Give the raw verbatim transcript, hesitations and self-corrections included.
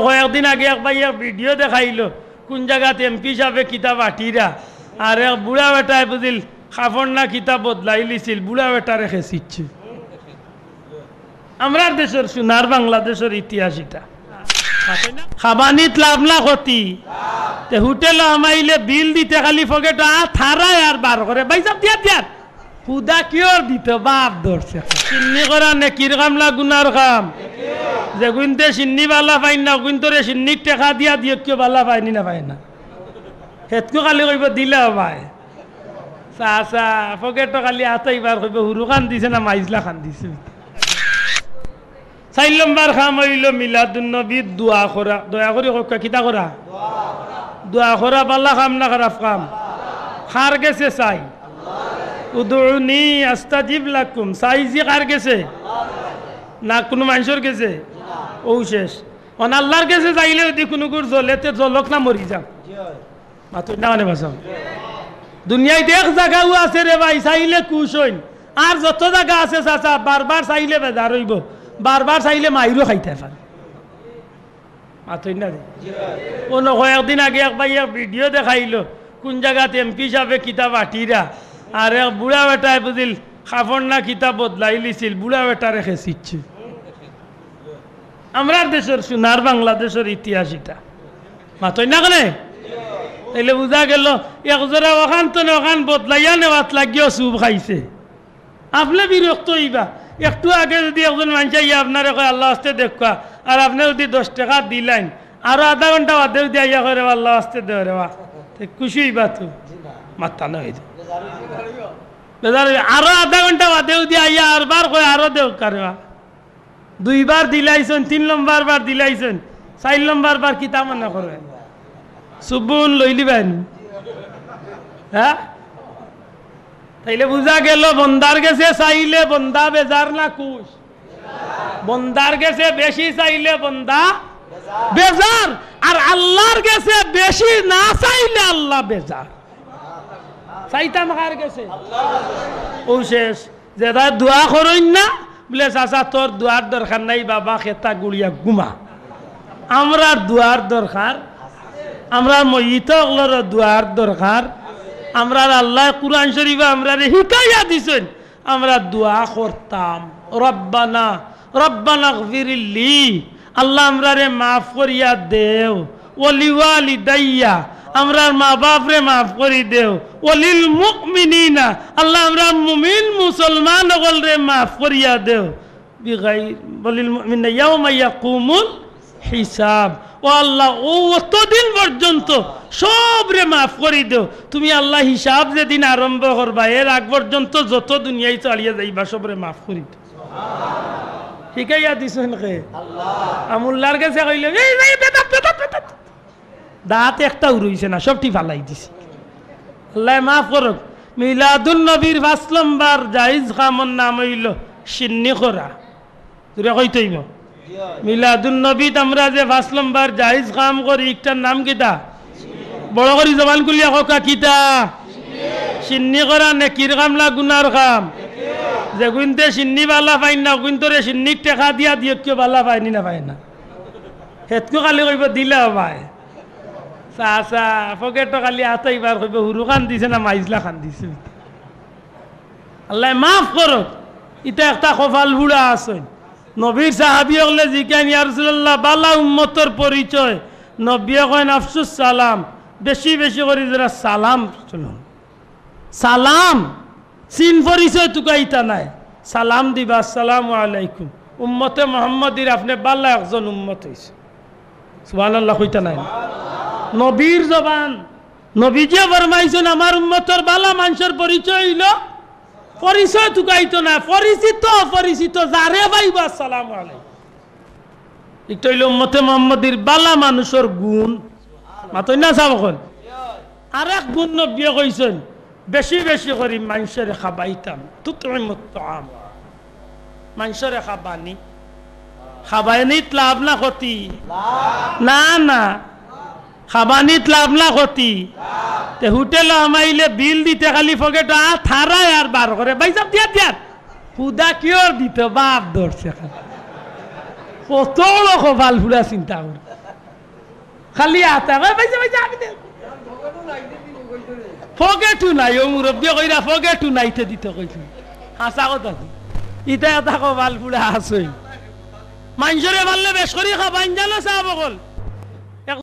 কয়েকদিন আগে এক ভাইয়ে এক ভিডিও দেখাইলো, কুন জাগাত এমপি সাবে কিতা বাটিরা, আর এক বুড়া বেটায় বুঝিল কাপড় না কিতা বদলাইলিছিল, বুড়া বেটারে খেছিচ্ছে। আমরার দেশর সোনার বাংলাদেশর ইতিহাস ইটা। খাবানিত লাভ না ক্ষতি? তে হোটেলো হামাইলে বিল দিতে খালি পকেটো আত হারায় আর বার করে, "ভাইসাব, দিয়ার, দিয়ার।" হুদা কিওর দিত, বাপ ধরছে। শিন্নি করা নেকির কাম না গুনার কাম? যেগুইন্তে শিন্নি বালা পাইন না, ওগুইন্তরে শিন্নির টেকা দিয়া দিও, কিও বালা পাইনি না পায় না। হেতকু খালি কইব, "দিলে ভাই।" চা, চা, পকেটো খালি আতাই বার কইব, "হুরু খান দিছে না মাইজলা খান দিছে?" চাইর নম্বর কাম অইলো মিলাদুন নবীর দোয়া করা। দয়া করি কউক্কা, কিতা করা? দোয়া করা বালা কাম না খারাপ কাম? কার গেছে চাই? উদউনি আস্তাজিব লাকুম। চাইজি কার গেছে? না কুনু মানষর গেছে? অউ শেষ। অন আল্লার গেছে চাইলে যুদি কুনুগুর জ্বলে, তে জ্বলউক না মরি যাউক। মাতইন না মানে বাঁচাও। দুনিয়াত এক জাগাও আছে রে ভাই, চাইলে খুশ অইন। আর যত জাগা আছে চাচা, বারবার চাইলে বেজার অইব, বারবার চাইলে মাইরও খাইতায় পারে। মাতইন না রে। অনো কয়েকদিন আগে এক ভাইয়ে এক ভিডিও দেখাইলো, কুন জাগাত এমপি সাবে কিতা বাটিরা, আর এক বুড়া বেটায় বুঝিল কাপড় না কিতা বদলাইলিছিল, বুড়া বেটারে খেছিচ্ছে। আমরার দেশর সোনার বাংলাদেশর ইতিহাস ইটা। মাতইন না কেনে? তাইলে বুঝা গেল, এক জোড়া অখান তো না অখান বদলাইয়া নেওয়াত লাগিও চুব খাইছে। আপনে বিরক্ত অইবা। একটু আগে যুদি একজন মানষে আইয়া আপনারে কয়, "আল্লার ওয়াস্তে দেউক্কা," আর আপনে যুদি দশ টেকা দিলাইন, আরো আধা ঘন্টা বাদে যুদি আইয়া কয়, "রে বা, আল্লার ওয়াস্তে দেও রে বা," তে খুশি অইবা তো? মাত্তা না অইতো। বেজার অইবা। আরো আধা ঘন্টা বাদে যুদি আইয়া আরবার কয়, "আরো দেউক্কা রে বা।" দুইবার দিলাইছইন, তিন নম্বর বার দিলাইছইন, চাইর নম্বর বার কিতা মনে করে? চুবুন লইলিবাইন। হ্যাঁ? তাইলে বুঝা গেল, বন্দার গেছে চাইলে বন্দা বেজার না খুশ? বন্দার গেছে বেশি চাইলে বন্দা বেজার, আর আল্লার গেছে বেশি না চাইলে আল্লা বেজার। চাইতাম কার গেছে? অউ শেষ। যেরা দোয়া করইন না, বুলে, "চাচা, তোর দোয়ার দরকার নাই বাবা, খেতা গুড়িয়া ঘুমা।" আমরার দোয়ার দরকার, আমরার মইত অকলর দোয়ার দরকার। আমরার আল্লায় কুরআন শরিফো আমরারে হিকাইয়া দিছইন, আমরা দোয়া করতাম, "রব্বানা, রব্বানা গফিরলি, আল্লা, আমরারে মাফ করিয়া দেও, ওয়ালি ওয়ালিদাইয়া, আমরার মা বাপরে মাফ করি দেও, ওয়ালিল মুমিনিনা, আল্লা, আমরার মুমিন মুসলমান অকলরে মাফ করিয়া দেও, বিগাইর, ওয়ালিল মুমিনিনা ইয়াউমা ইয়াকুমুল হিসাব।" ও আল্লা, অউ অতদিন পর্যন্ত সবরে মাফ করি দেও। তুমি আল্লা হিসাব যেদিন আরম্ভ করবা, এর আগ পর্যন্ত যত দুনিয়াত চালিয়া যাইবা, সবরে মাফ করি দেও। হিকাইয়া দিছইন কে? আল্লা। আমুল্লার গেছে কইলে, "এই, এই, বেদাত, বেদাত, বেদাত।" দাঁত একটাও রইছে না, সবটি ফালাই দিছে। আল্লায় মাফ করউক। মিলাদুন নবীর পাঁচ নম্বর জায়েজ কামর নাম অইলো শিন্নি করা। জুরে কইতে অইবো। মিলাদুন নবীত আমরা যে পাঁচ নম্বর জায়েজ কাম করি, ইটার নাম কিতা? বড় করি জবান খুলিয়া কউক্কা, কিতা? শিন্নি করা নেকির কাম না গুনার কাম? যেগুইন্তে শিন্নি বালা পাইন না, ওগুইন্তরে শিন্নির টেকা দিয়া দিও, কিও বালা পাইনি না পায় না। হেতকু খালি কইব, "দিলে ভাই।" চা, চা, পকেটো খালি আতাই বার কইব, "হুরু খান দিছে না মাইজলা খান দিছে?" আল্লায় মাফ করউক। ইটা একটা কপাল পুড়া আছইন। নবীর সাহাবী অকলে জিকাইন, "ইয়া রাসূলুল্লাহ, বালা উম্মতর পরিচয়?" নবীয়ে কইন, "আফশুস সালাম, বেশি বেশি করি যেরা সালাম শুনউন।" সালাম, চিন পরিচয় তুকাইতা নায়, সালাম দিবা, "আসসালামু আলাইকুম।" উম্মতে মুহাম্মদীর আপনে বালা একজন উম্মত অইছে। সুবহানাল্লাহ কইতা নায়? নবীর জবান, নবীজিয়ে ফরমাইছইন, "আমার উম্মতর বালা মানষর পরিচয় অইলো পরিচয় তুকাইতো না, পরিচিত অপরিচিত যারে পাইবা আসসালামু আলাইকুম।" ইটা অইলো উম্মতে মুহাম্মদীর বালা মানুষর গুণ। মাতইন না সাব অকল। আরেক গুণ নবীয়ে কইছইন, "বেশি বেশি করি মানষরে খাবাইতাম।" তুতইমুত তাআম। মানষরে খাবানি। খাবানিত লাভ না ক্ষতি? না, না। খাবানিত লাভ না ক্ষতি? তে হোটেলো হামাইলে বিল দিতে খালি পকেটো আত হারায় আর বার করে, "ভাইসাব, দিয়ার, দিয়ার।" হুদা কিওর দিত, বাপ ধরছে খালি। কত বড় কপাল পুড়া চিন্তা করি। খালি আতা, কয়, "পয়সা, পয়সা, আমি দে।" পকেটও নাই, ও মুরব্বী কইরা পকেটও নাই, তে দিত কইছে। হাছা কথা তো। ইতা এটা কপাল পুড়া আছে। মানষরে পারলে বেশ করি খাবাইন জানো সাব অকল।